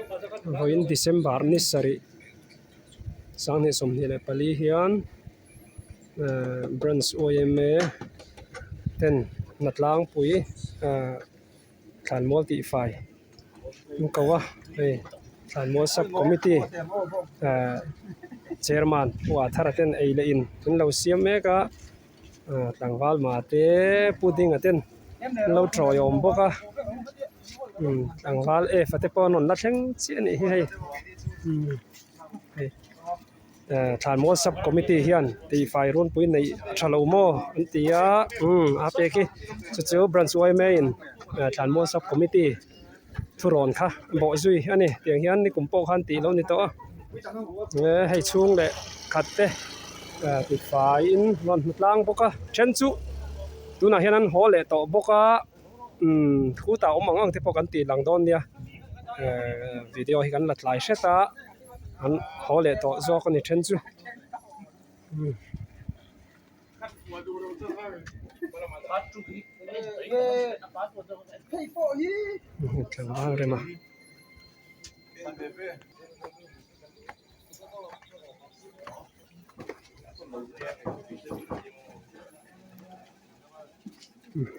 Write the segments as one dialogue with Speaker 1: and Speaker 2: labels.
Speaker 1: Vawiin December ni sarih 2024 hian ehh branch yma ten hna tlangpui ehh thlanmual tihfai an ko a hei thlanmual sub committee ehh chairman pu Athara ten ei leh in an lo siam mek a. Tlangval mate pudding a ten an lo tawiawm bawk a tlangval F a te pawh an rawn la thleng chiah a nih hi hei hei thlanmual sub committee hian tihfai runpui neih a tha lo maw an ti a a pek hi chu chu branch yma in thlanmual sub committee thurawn kha bawh zui a ni tiang hian nikum pawh khan tih lo ni tawh a hei chhung leh khat te tifaiin rawn hmu tlang bawk a then chu tunah hian an haw leh tawh bawk a umm khutah awm ang ang te pawh kan tih lang dawn nia ehh video hi kan la tlai hret a an haw leh tawh zawk a ni then chu. Tlangval rem a.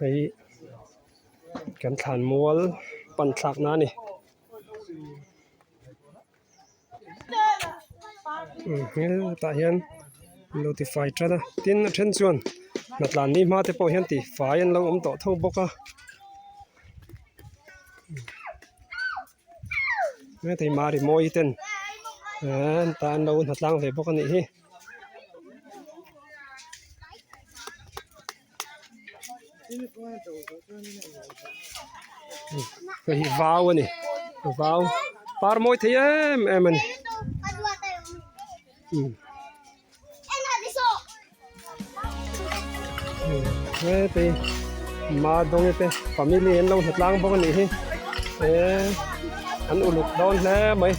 Speaker 1: Hei kan thlanmual pan thlakna a ni. Hetah hian an lo tifai tan a tin a then chuan hnatlan ni hma te pawh hian tifai an lo awm tawh tho bawk a heta mari mawi ten hetah an lo hnatlang ve bawk a nih hi. Hei hi vau a ni vau par mawi thei em em a ni heti Madongi te family an lo hmu tlang bawk a nih hi eee an uluk dawn hle mai.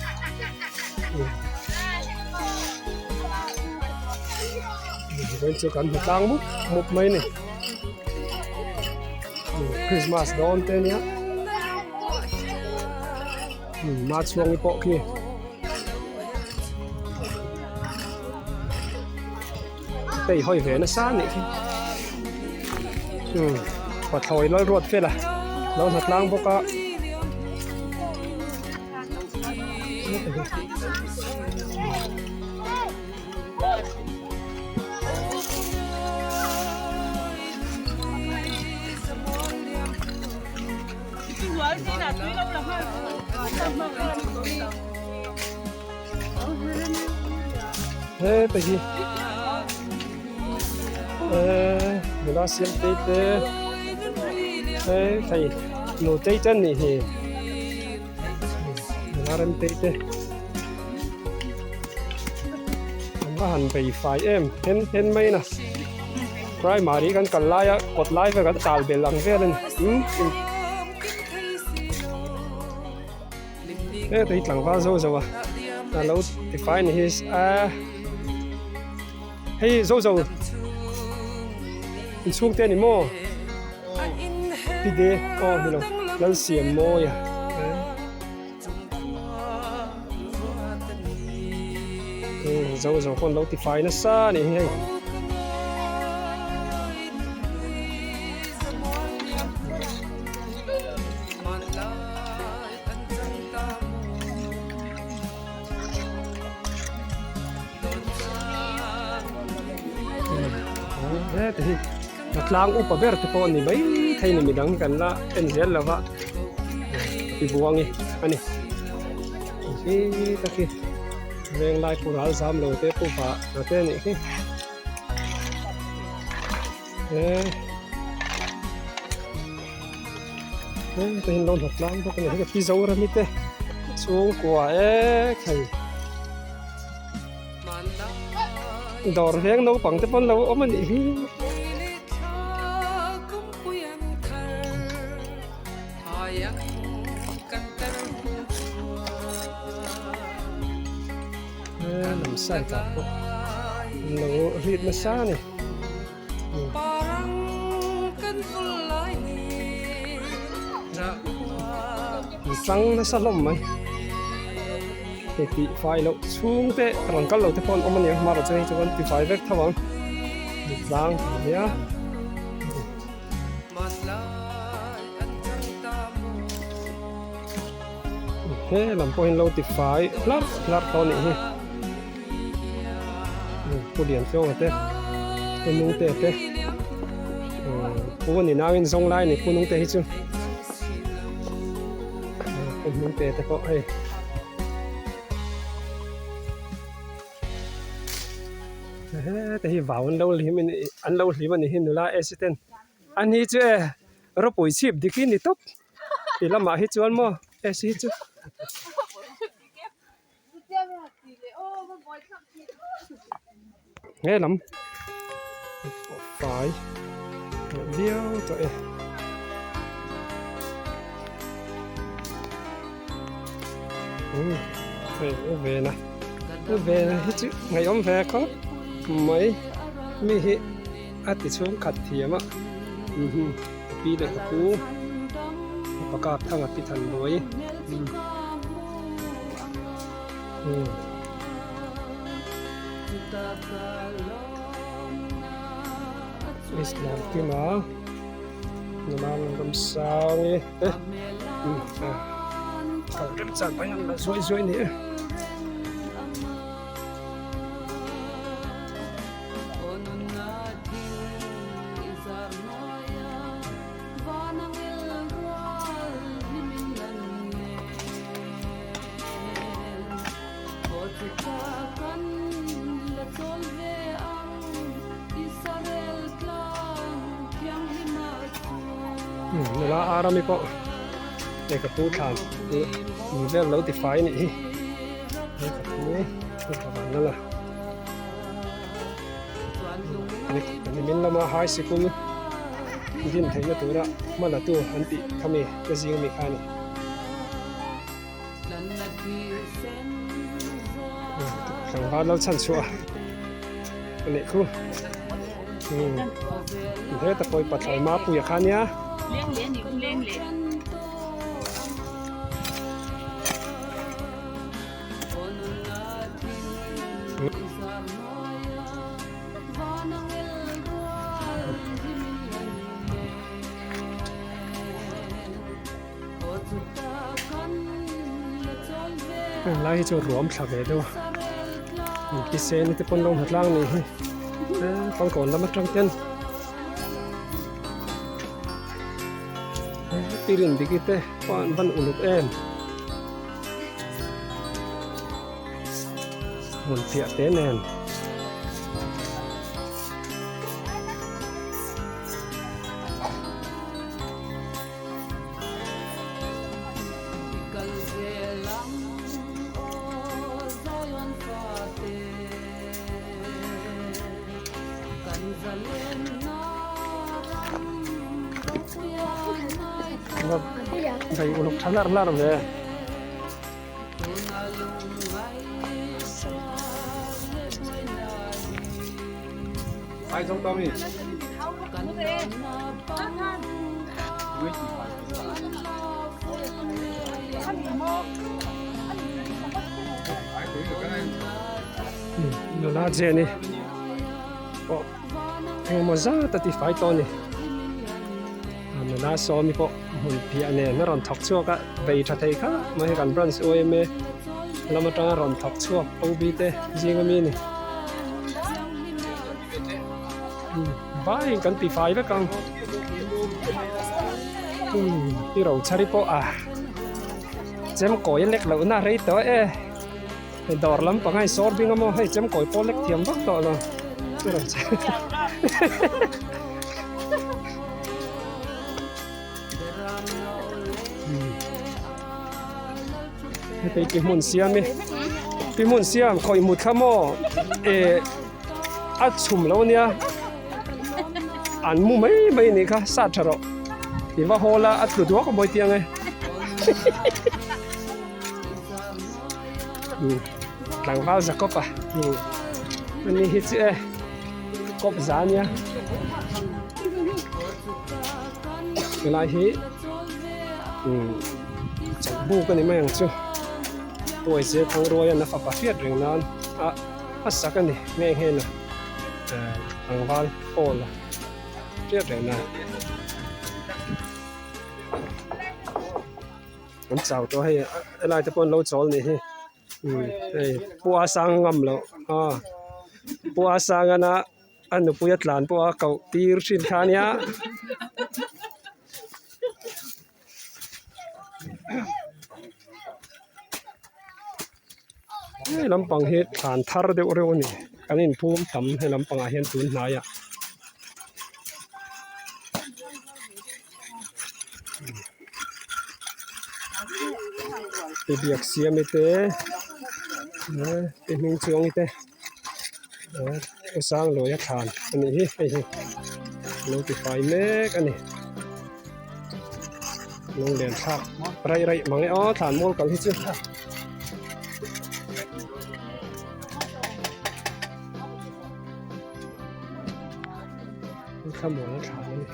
Speaker 1: Vawiin chu kan hmu tlang mup mup mai a ni Christmas dawn te ania ma chhuangi pawh khi hei hawi ve nasa a nih khi pathlawi lalruat vel a lo hna tlang bawk a. Heta hi eee nula siam te te hei nutei te an nih hi. Nula remtei te an va han bei fai em then then mai a primary kan kal laia kawt lai vel kan tal bel ang vel a ni heta hi tlangval zo zo a a lo tifai a ni hi a hei zo zo inchhungte a ni maw. Tide aw ni lo Lalsiammawia eh zo zo pawn lo tifai nasa a nih hi hei. Heta hi a tlang upa ber te pawh a ni mai thei ni midang kan la en zel lo va ti buangi a ni hi tak hi venglai pu ral zam lo te pu vah na te a nih hi eh heta hi an lo hnawt tlang bawk a ni hei pi zorami te chhungkua ek hei. Dawr veng naupang te pawn lo awm a nih hi. He lam side ah pawh an lo rit nasa a ni. An tlang nasa hlawm mai. Hei tih fai loh chhung te rawn kal lo te pawh an awm a niang hmarah chuan hei chu kan ti fai vek tho ang tlang a nia. He lam pawh hi an lo ti fai hlarh hlarh tawh a nih hi pu Lianfianga te pu Nungte te pu ni nauin zawng lai a ni pu Nungte hi chu. Hming te te pawh hei hete hi vau an lo hlim a ni an lo hlim a ni hi nula AC ten a ni chu e ropui chhip dik hi ni tawp ti lamah hi chuan maw AC hi chu. He lam fai viau tawh e. Umm hei u vena u vena hi chu ngaihawm ve khawp mai mi hi a ti chhung khat thiam a ka pi leh ka pu ka kap thang a pi than buai. Islam kima nula ram sang i te kal rem chak mai ang la zuai zuai ni e. Nula Arami pawh lehkha pu thlan ui vel lo ti fai a nih hi lehkha pu lehkha van nalh a nimin lama high sikul din theihna tura hma la tu an tih kha mi te zing ami kha a ni. Tlangval lo chhan chhuah a nih khu heta pawh hi pathlawi mapui a kha nia. Heng lai hi chu ruam thla ve deuh a thisen te pawn lo hmu tlang a nih hi pangkawn lam atang ten pirin diki te pawh an van uluk em hmun phiah te nen. Dai uluk tha lar lar ve. Nula Jenny pawh engemaw zat a ti fai tawh a ni nula Sawmi pawh hmun piah nen a rawn thawk chhuak a vei tha thei kha mai kan branch yma lam atanga rawn thawk chhuak OB te zing ami a ni. Vai kan ti fai vek ang i ro chhari pawh a chem kawi a lek loh na rei tawh e hei dawr lampang a in sawr bing a maw hei chem kawi pawh lek thiam vak tawh lo i ro chhari hei pi hmun siam i pi hmun siam khawih mut kha maw eh. A chhum lo ania an mu mai mai anih kha sat tha rawh i va hawl a a tlu duak a mawi tiang e tlangval za kawp a ani hi chu e kawp za ania helai hi chawlhbuk a ni mai ang chu. Puaizir Thangruaia'n a fapa hriat reng nan a a sak a ni nghe nghe na tlangval Paul a hriat reng nan. An chau tawh hei helai te pawh an lo chawl nih hi hei Pu a sang ngam loh a Pu a sang ana a nupui a tlan pawh a koh tir thin kha ania. Hei lampang hi thlan thar deuh reuh a ni kan inphum tam he lampangah hian tun hnaiah. Pi biak siami te pi hming chuangi te u sangluaia thlan a nih hi hei hi a lo ti fai mek a ni lunglen thlak raih raih mang e aw thlan mual kal hi chu. Thlamuan a thlan a ni.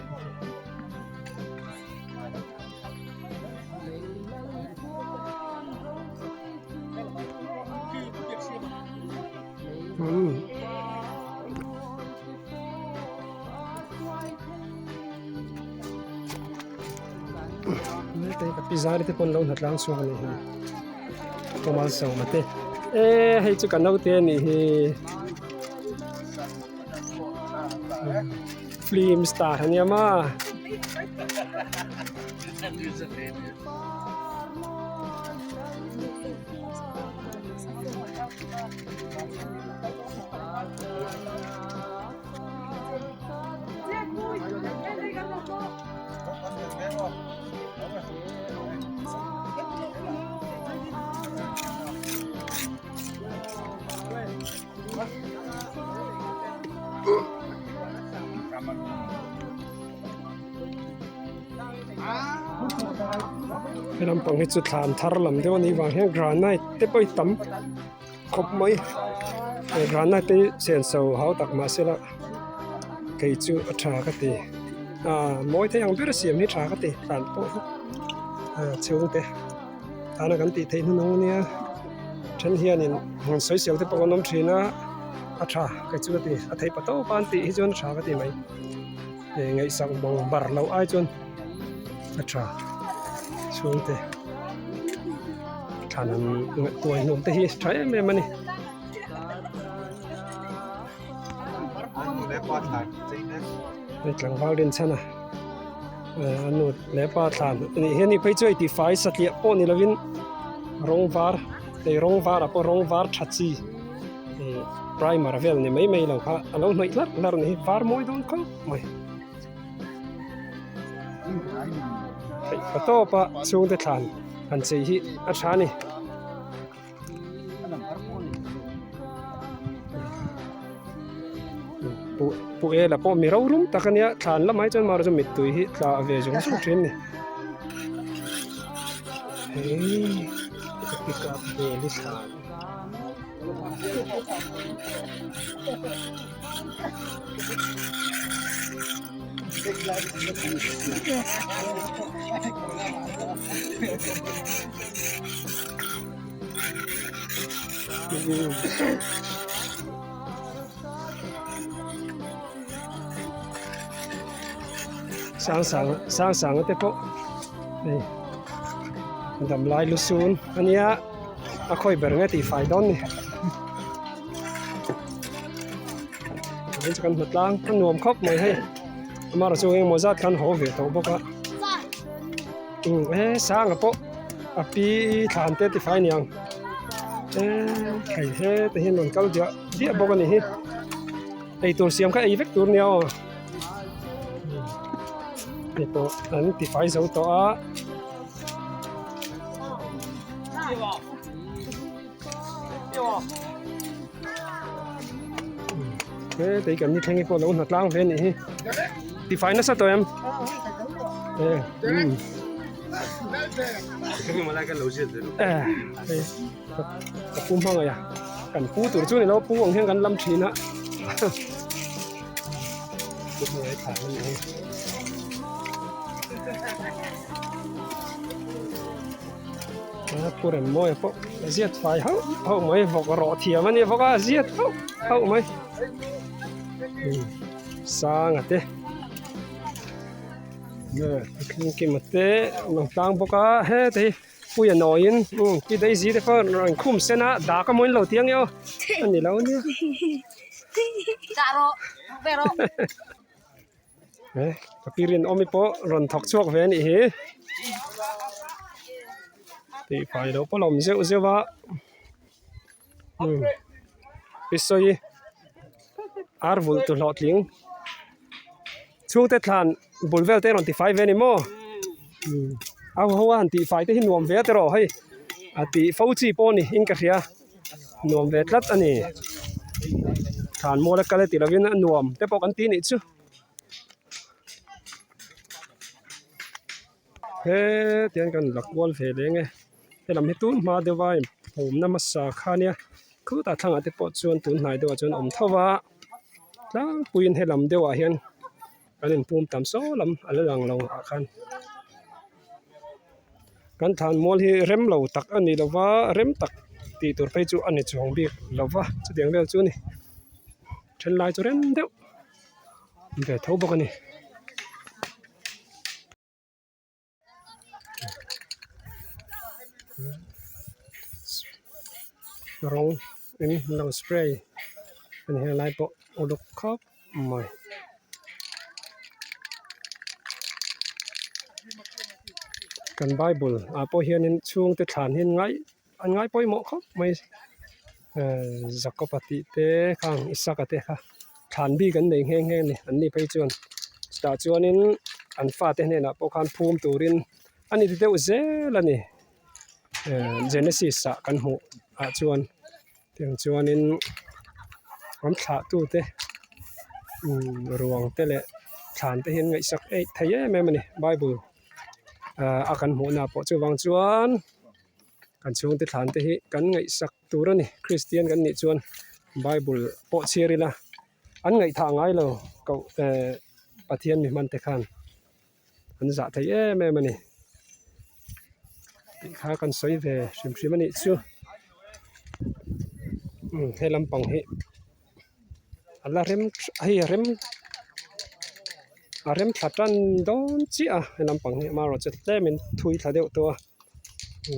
Speaker 1: Pi zari te pawn lo hna tlang chhuak a nih hi Kamal Sawma te e hei chu ka naute a nih hi. Film star a nia maw. He lampang hi chu thlan thar lam deuh a nih vang hian granite te pawh hi tam khawp mai he granite te hi senso hau tak mahse la kei chu a tha ka ti ah mawi thei ang ber a siam hi tha ka ti thlan pawh hi ah chhungte. Tana kan tih theih hnunung ania then hianin han sawisel te pawh an awm thin a a tha kei chu ka ti a theih pa tawp a an tih hi chuan a tha ka ti mai eh ngaihsak bawng bar loh ai chuan a tha chhungte thlan an ngaihtuah hnum te hi tha em em a ni. Hei tlangval rinchhan a. A nu leh pa thlan a nih hian hei phei chu hei tifai satliah pawh ni lovin rawng var hei rawng varah pawh rawng var tha chi ih primer vel ni mai mai lo kha a lo hnawih hlarh hlarh a ni hi var mawi dawn khawp mai theih pa tawp a chhungte thlan han chei hi a tha a ni. Pu ela pawh mi rorum tak a nia thlan lamah hi chuan mahse chu mittui hi tla ve zung zung thin a ni hei ka pick up vel hi thlan. Sang sang sang sang te pawh hei damlai lu sun a nia a khawi ber nge tih fai dawn ni chu kan hmu tlang a nuam khawp mai hei amaherawhchu chu engemaw zat khan haw ve tawh bawk a he sanga pawh a pi thlan te tifai niang hei he te hian rawn kal diah diah bawk a ni hi eitur siam kha ei vek tur nia aw hei pawh an tifai zo tawh a. He tei kan ni thleng hi pawh lo hna tlang ve anih hi tifai nasa tawh em ka pu hmangaih a kan pu tur chu ni lo pu ang hian kan lam thin a pu hmangaih thla a nih hi. Pu Remmawia pawh a ziat fai hauh hauh mai vawk rawh thiam a nia bawk a a ziat hauh hauh mai sanga te thleng kima te an awm tlang bawk a heta hi puia nawiin pi daisy te pawh rawn khum sen a dak a maw in lo ti ang e aw a ni lo nia. He ka pi rinawmi pawh rawn thawk chhuak ve a nih hi tih fai loh pawh a awm zeuh zeuh a umm pi sawi ar vulh tu hlawhtling chhungte thlan bul vel te a rawn ti fai ve a ni maw umm a ho a han tih fai te hi nuam ve a tiraw hei a tih fo chi pawh a ni in ka hria. Nuam ve tlat a ni. Thlan mual a kal e tih lovin a nuam te pawh kan ti nih chu. He tiang kan la kual ve leng e. He lam hi tun hma deuh a inphumna hmasa kha nia khutah thlangah te pawh chuan tun hnai deuhah chuan awm tho va tlangpuiin he lam deuhah hian kan inphum tam saw lam a la lang lo ah khan. Kan thlan mual hi rem lo tak a ni lo va rem tak tih tur phei chu a ni chuang bik lo va chutiang vel chu a ni then lai chu rem deuh ve tho bawk a ni. Rawng in lo spray a ni helai pawh uluk khawp mai. Kan bible ah pawh hianin chhungte thlan hi an ngai an ngai pawimawh khawp mai ehh Jacob-a tih te khang Isaka te kha thlan bik an nei nghe nghe a ni an ni phei chuan chutah chuanin an fate hnenah pawh khan phum turin a ni ti deuh zel a ni ehh Genesis ah kan hmuh ah chuan. Tiang chuanin an thlahtute ruang te leh thlan te hi an ngaihsak eih thei em em a ni bible ah a kan hmuhna pawh chuvang chuan kan chhungte thlan te hi kan ngaihsak tur a ni kristian kan nih chuan bible pawh chhiar ila an ngaihthah ngai lo koh eh Pathian mi hman te khan an zah thei em em a ni tih kha kan sawi ve hrim hrim a nih chu umm he lampang hi a la rem hei a rem a rem thla tan dawn chiah a he lampang hi amaherawhchu tlemin thui thla deuh tawh a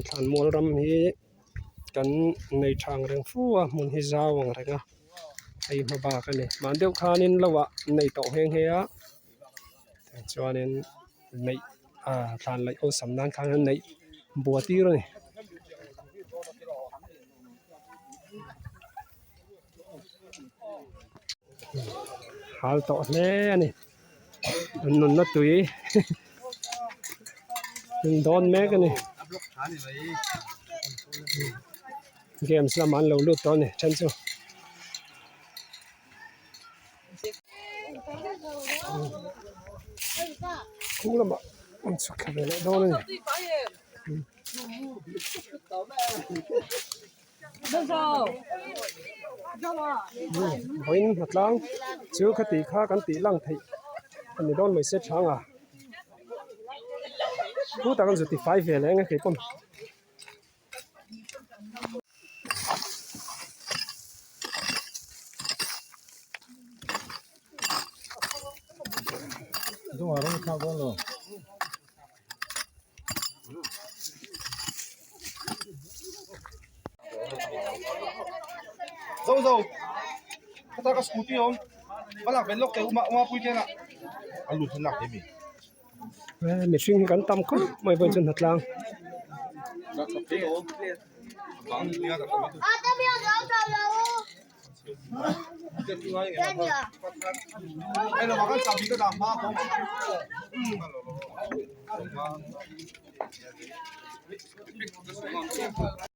Speaker 1: thlanmual ram hi kan nei tha ang reng fu a hmun hi zau ang reng a hei hma bak a ni hman deuh khanin lo ah nei tawh nghe nghe a. Chuanin neih ah thlan laih awlsam nan khan an neih bua tir a ni. Hal tawh hle a ni an nunna tui an dawn mek a ni games lamah an lo lut tawh a ni then chu. Khu lamah an chhuk thla ve leh dawn a ni. Vawiin hnatlang chu khati kha kan tih lang theih a ni dawn mai se chhang a khutah kan zu tifai ve leh ang e keipawn. Mihring hi kan tam khawp mai pawh chu hnatlang.